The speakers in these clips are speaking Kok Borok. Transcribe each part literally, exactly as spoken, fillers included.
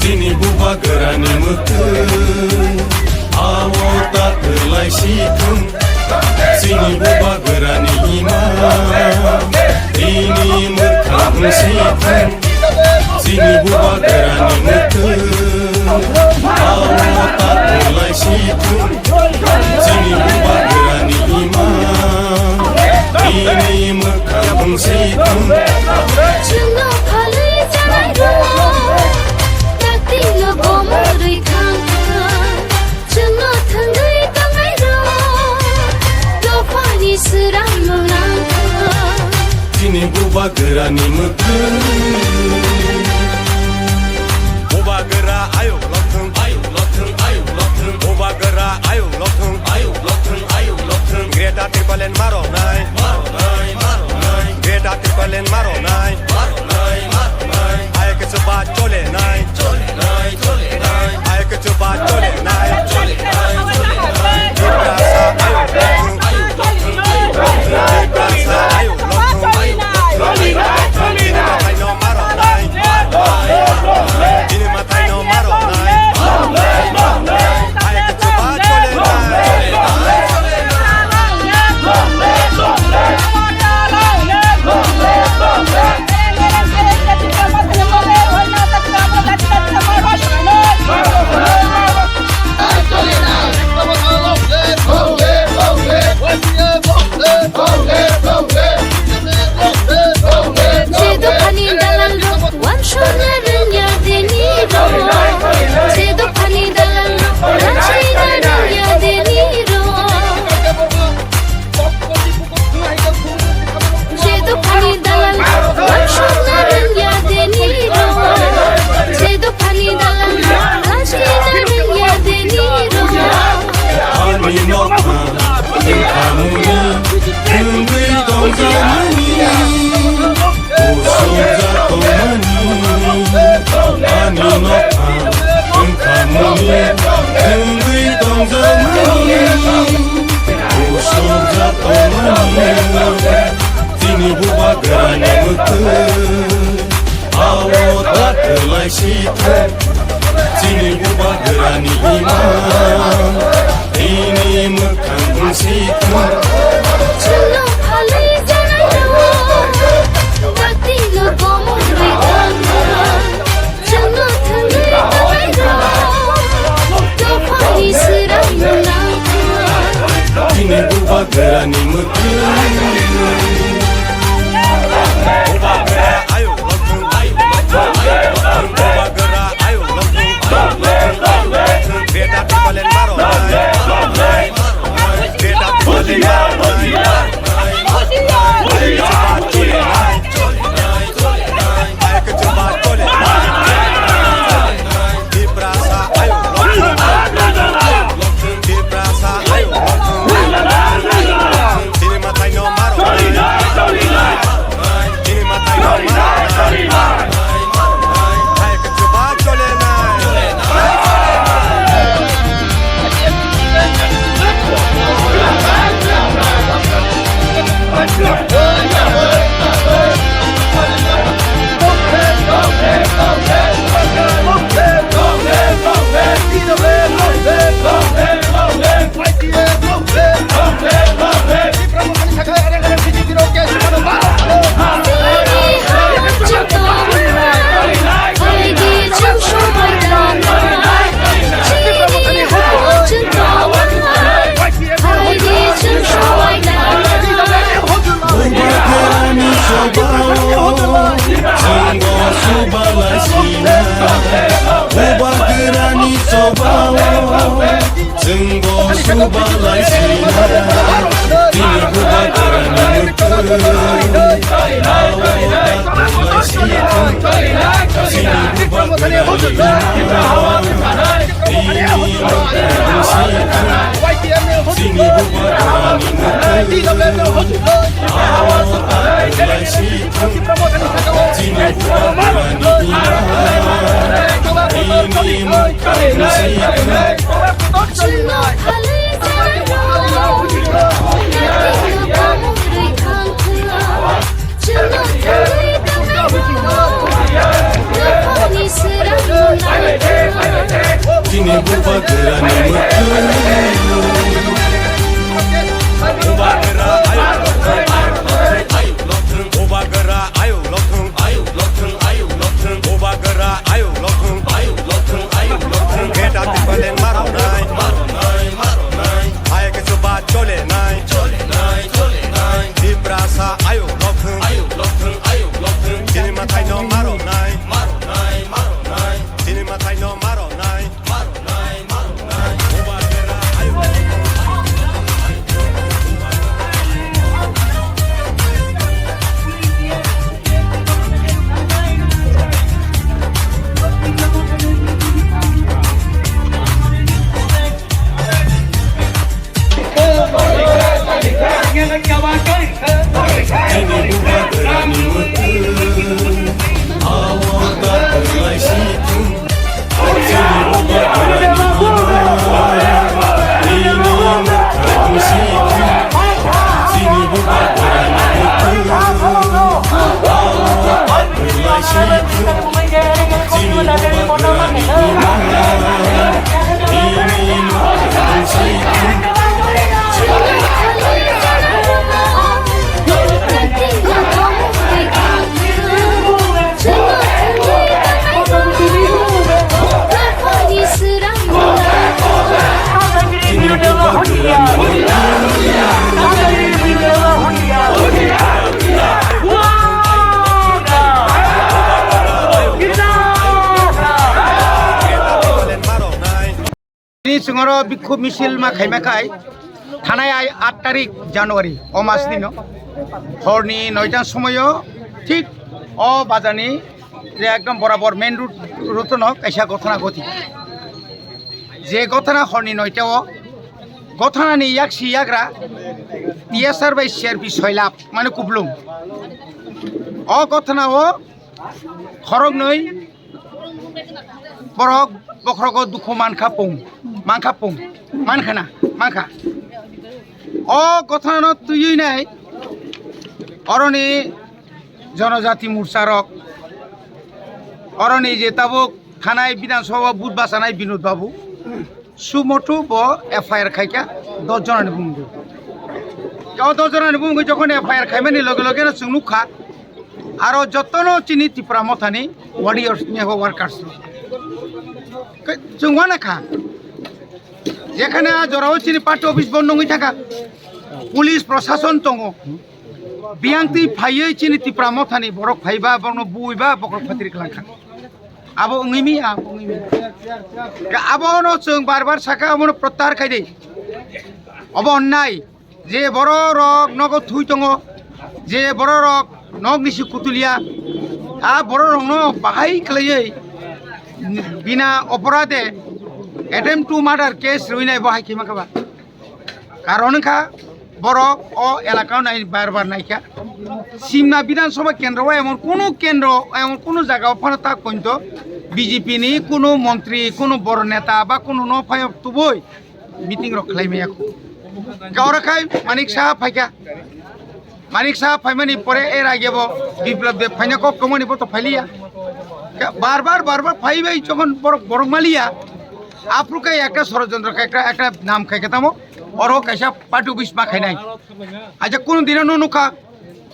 Chini bubagrani mwkhwtwng, abo ta kwlai si thung. Chini bubagrani ima, bini mwkhang si thung. Chini bubagrani mwkhwtwng, abo ta kwlai si thung. Chini bubagrani ima, bini mwkhang si thung. Chwngno phalwi janai rw, takti no gomorwi thang thang. Chwngno thangwi tongnai rw, dophani swrang no nang thang. Chini bubagrani mwkhwtwng. Bubagra ayuk lokthwng, ayuk lokthwng, ayuk lokthwng. Bubagra ayuk lokthwng, ayuk lokthwng, ayuk lokthwng. Greater Tipraland maro nai, maro nai, maro nai. Greater Tipraland maro nai, maro nai, maro nai. Ayuk chuba chole nai, chole nai, chole nai. Ayuk chuba chole nai, chole nai, chole nai. Tiprasa ayuk lokthwng, ayuk lokthwng, ayuk lokthwng. Tiprasa ayuk lokthwng, ayuk lokthwng. Chini mathai no maro nai. Chini mathai no maro nai. Hai khe chuba chole nai. Chwng dophani dalangrok uansukna rwngya dini rok. Chwng dophani dalangrok uansukna rwngya dini rok. Chwng dophani dalangrok uansukna rwngya dini rok. Chwng dophani dalangrok uansukna rwngya dini rok. Ani nokha wngkha muni wngwi tongjakmani, kusukjak tongmani. Ani nokha wngkha muni wngwi tongjakmani, kusukjak tongmani. Chini bubagrani mwkhwtwng. Abo ta kwlai si thung, chini bubagrani ima, bini mwkhang si thung. Chwngno phalwi janai rw, takti no gomorwi thang thang. Chwngno thangwi tongnai rw, dophani swrang nang thang. Chini bubagrani mwkhwtwng. Bubagra ayuk lokthwng, ayuk lokthwng, ayuk lokthwng. Bubagra ayuk lokthwng, ayuk lokthwng, ayuk lokthwng. Greater Tipraland maro nai. Greater Tipraland maro nai. Ayuk chuba chole nai. Ayuk chuba chole nai. Tiprasa ayuk lokthwng, ayuk lokthwng. Tiprasa ayuk lokthwng, ayuk lokthwng. Chini mathai no maro nai. Chini mathai no maro nai. Hai khe chuba chole nai. Bubagrani chobao, chwngbo subalai sina. Bubagrani chobao, chwngbo subalai sina. Chini bubagrani mwkhwtwng, abo ta kwlai si thung. Chini bubagrani mwkhwtwng, bini mwkhwtwng si thung. Chini bubagrani mwkhwlwi. Bubagra ayuk lokthwng, ayuk lokthwng, ayuk lokthwng, ayuk lokthwng. Bubagra ayuk lokthwng, ayuk lokthwng, ayuk lokthwng, ayuk lokthwng. Beta tipaten maronai, maronai, maronai. Hai ke chuba cholenai, cholenai, cholenai. Tiprasa ayuk lokthwng, ayuk lokthwng, ayuk lokthwng. Chini mwtaino maronai, maronai, maronai. Chini mwtaino maronai, maronai, maronai. Bubagra ayuk lokthwng. Tini chwng oro bikhub misil ma khaima khai thanai ai aat tarik January o mas ni no horni noita somoyo thik o bazar ni je ekdom borabor main road, road no kaisa gothana goti. Je gothana horni noita o gothana ni yaksi yagra T S R bai C R P soilap mane kuplung. O gothana o khoroknwi borok bokhrogo dukhu mankha pung, mankha pung, mankha na, mankha. O gothana no twiwi nai oroni Jonojati Morcha rok, oroni je tabuk thanai Bidhan Sabha booth bachanai Binod Babu, sumotu bo F I R khaikha dos jonani bumungwi. O dos jonani bumungwi jokhon F I R khaimani loge loge no chwng nukha, aro jotono chini Tipra Mothani warriors ni abo workers rok. Ke-, chwng wanakha. Jekhane a jorao chini party office bondo wngwi thangkha. Police prosason tongo. Biyang twi phaiwi chini Tipra Mothani borok phaiba, borokno buiba, bokhorok phatri kwlangkha. Abo wngwi mi, abo wngwi mi. Abono chwng bar bar sakha, abono prottahar khai di. Obo onnai. Je borok rok nogo thui tongo, je borok rok nok nisi kutulia, a borok rokno bahai khlaiwi bina oporade attempt to murder case rwinai bo hai khima kha ba. Karon wngkha borok o elaka o nai bar bar naikha. Simna Bidhan Sabha kendro o emon kunu kendro, emon kunu jaga o phano tak pointo B J P ni kunu montri, kunu bor neta ba kunu no phai tubui meeting rok khlai maya kho. Khe oro khai Manik Saha phaikha. Manik Saha phaimani pore er age bo Biplab Deb phaina kok tongmani bo to phailiya. Khe bar bar, bar bar phai bai jokhon borok, borok maliya. Aphuru khe ekta sorojontro khe ekta, ekta nam khai khe tamo. Oro kaisa party office ma khainai. Aja kunu dino no nukha.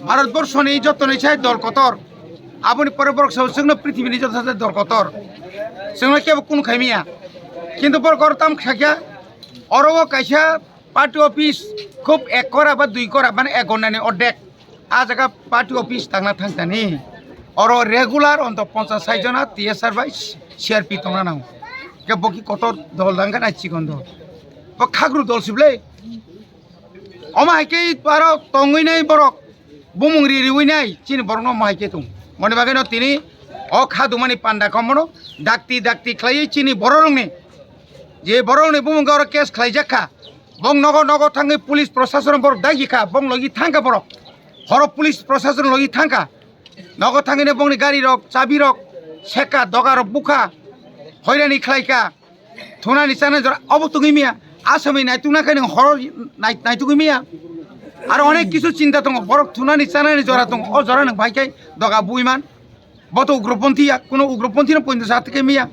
Bharat borso ni joto ni sai dol kotor. Aboni pore borok sao chwngno prithibi ni joto sai dol kotor. Chwngno kebo kunu khaimiya. Kintu borok oro tam khakya. Oro o kaisa party office khub ek kora ba dui kora, mane ek ghonta ni ordek. A jaga party office tangna thang tani. Oro regular onto ponchas sai jona T S R bai C R P tongna nango. Ke boki kotor dol dangkha na chikon dol. Bo khagru dol sible. Omo hai khe aro tongwi nai borok. Bumung ri riwi nai chini borokno omo hai khe tong. Moni bagwi no tini o kha dumani panda komono dakti dakti khlaiwi chini bororokni je bororokni bumung oro case khlaijak kha. Bong nogo nogo thangwi police prosason borok dagi kha, bong logi thangkha borok. Horo police prosason logi thangkha. Nogo thangwi bongni gari rok, chabi rok, seka, doga rok bukha. Hoirani khlaikha. Thunani chanani jora obo tungwi miya. Asami naitukna khe nwng horo nai-, naitugwi miya. Aro onek kisu chinta tongo. Borok thunani chanani jora tongo. O jora nwng bai khe doga bui man. Bo to ugroponthi ya, kuno ugroponthi no pointo sa thike miya.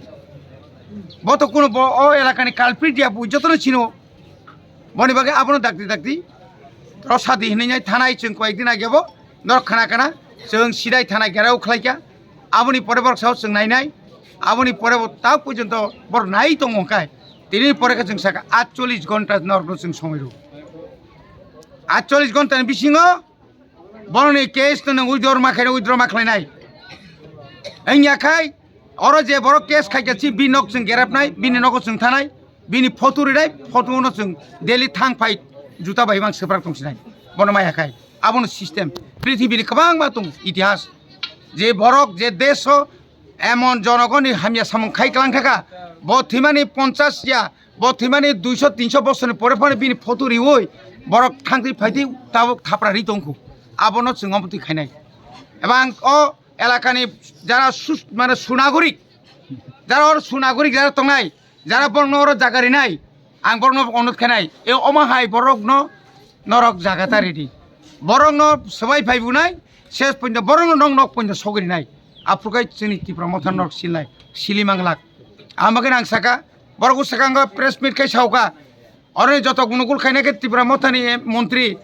Bo to kuno bo o elakani culprit ya, bui jotono chino. Boni bagwi abono dakti dakti rosadi hinwi nai thanai chwng koyekdin age bo norok khana khana chwng sidai thana gherao khlaikha. Aboni pore borok sao chwng nainai. Aboni pore bo ta porjonto borok nai tongo hwnkhe tini pore khe chwng sakha atchollish ghonta norokno chwng somoi rw. Atchollish ghonta ni bisingo borokni case no nwng withdraw ma khainai, withdraw ma khlainai. Wngya khai oro je borok case khaikha si bini nok chwng gerapnai, bini nogo chwng thanai, bini photo rinai, photo no chwng daily thang phai juta bai mang swprak tongsinai. Bono maya khai abono system prithibini kwbangma tong itihas je borok je desh o emon jonogoni hamya samung khai klang thaka, bo thwimani ponchas ya, bo thwimani duiso tinso bosorni pore phano bini photo riwi borok thangtwi phaitwi tabuk thapra ri tongkhu. Abono chwng omo twi khainai. Ebang o elakani jara sus-, mane sunagorik, jara oro sunagorik jara tongnai, jara borokno oro jaga rinai, ang borokno onut khainai. E omo hai borokno norok jaga ta ridi. Borokno swbai phai bunai, ses pointo borokno nok nok pointo sogwi rinai. Aphuru khai chini Tipra Motha norok silnai, sili manglak. Ang bagwi ang saka, borok swkango press meet khai sauka. Oro joto gunukul khaina khe Tipra Mothani montri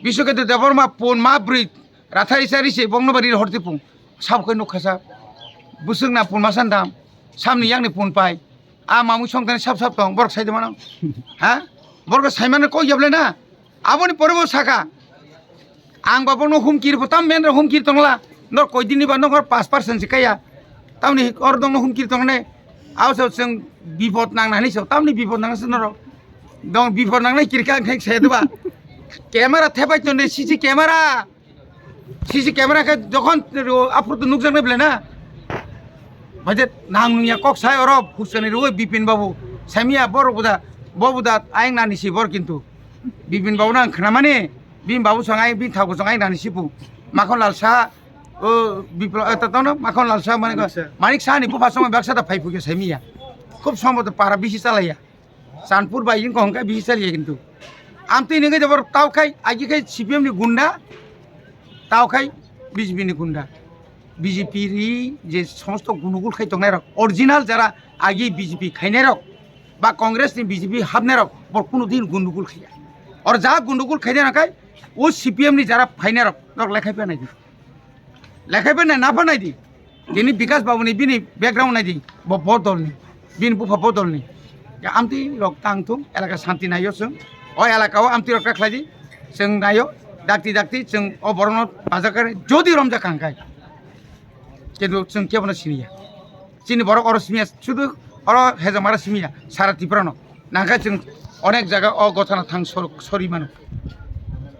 Biswaketu Debbarma pun ma bwrwi rathai risa risi bokno bari horti pung. Sabo khe nukha sa. Bwswk na pun ma san dam. Samni yakni pun pai. A mamui songthani sap sap tong, borok sai de mano. Ha? Borok sai mano kok yable na. Aboni pore bo saka. Ang ba bono humkir bo tam men humkir tongla. Nor koi dini ba nor pass percent se kaya. Tamni or dong humkir tongne. Aw so seng bipod nang nani so tamni bipod nang se noro. Dong bipod nang nai kirka ang thek se duba. Camera thepai tonne C C camera. C C camera khe jokhon ro-, aphuru to nukjaknai belai na. Bajet nang nungya kok sai oro husani rwi Bipin babu. Samia borok buda, bo buda ayang nani si bor kintu. Bipin babu nang khnamani, Bipin babu song ayang, Bipin thago song ayang nani sipu. Makhon Lal Saha, o Biplo-, eh, tatono Makhon Lal Saha mane ko, Manik Saha. Manik Saha ni bupha song baksa da phai phukya Samia. Khub sombodo para bisi chalaiya. Chanpur bai wngkha hwnkhe bisi chaliya kintu. Amtwi nungwi jabor tao khai, agi khai C P M ni gunda, tao khai B J P ni gunda. B J P ni je somosto gundugul khai tongnai rok, original jara agi B J P khainai rok, ba Congress ni B J P hapnai rok, bor kuno din gundugul khaiya. Or ja gundugul khainai rok khai, o C P M ni jara phainai rok, norok lekhai phainai di. Lekhai phainai na phainai di. Tini Bikas Babu ni bini background nai di, bo, bo dol ni, bini bupha bo dol ni. Ya amtwi rok tang thung, elaka shanti nai o chwng. O elaka o amtwi rok ta khlai di, chwng nai o, dakti dakti chwng o borok no bajakar jodi romjak kang khai. Kintu chwng kebo no siniya. Chini borok oro simiya, sudu oro hejamara simiya, sara Tripura no. Nangkhe chwng onek jaga o gotana thang sor-, sori mano.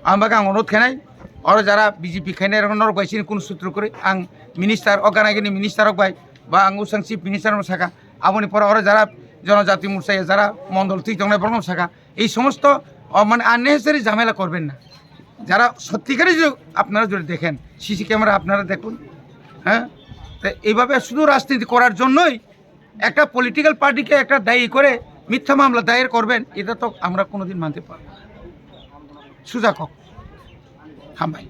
Ang bagwi ang onurodh khainai, oro jara B J P khainai rok norok bai chini kunu sutro kwrwi. Ang minister, o gana gini minister rok bai, ba ang usang chief minister no saka, aboni pore oro jara jonojati morcha ya jara mondol twi tongnai borok no saka, ei somosto, o, mane unnecessary jhamela korben na. যারা সত্যিকারে যদি আপনারা যদি দেখেন, CC camera আপনারা দেখুন, হ্যাঁ, তো এইভাবে শুধু রাজনীতি করার জন্যই একটা পলিটিক্যাল পার্টিকে একটা দায়ী করে মিথ্যা মামলা দায়ের করবেন, এটা তো আমরা কোনোদিন মানতে পারবো না। সুজা কক। হামবাই।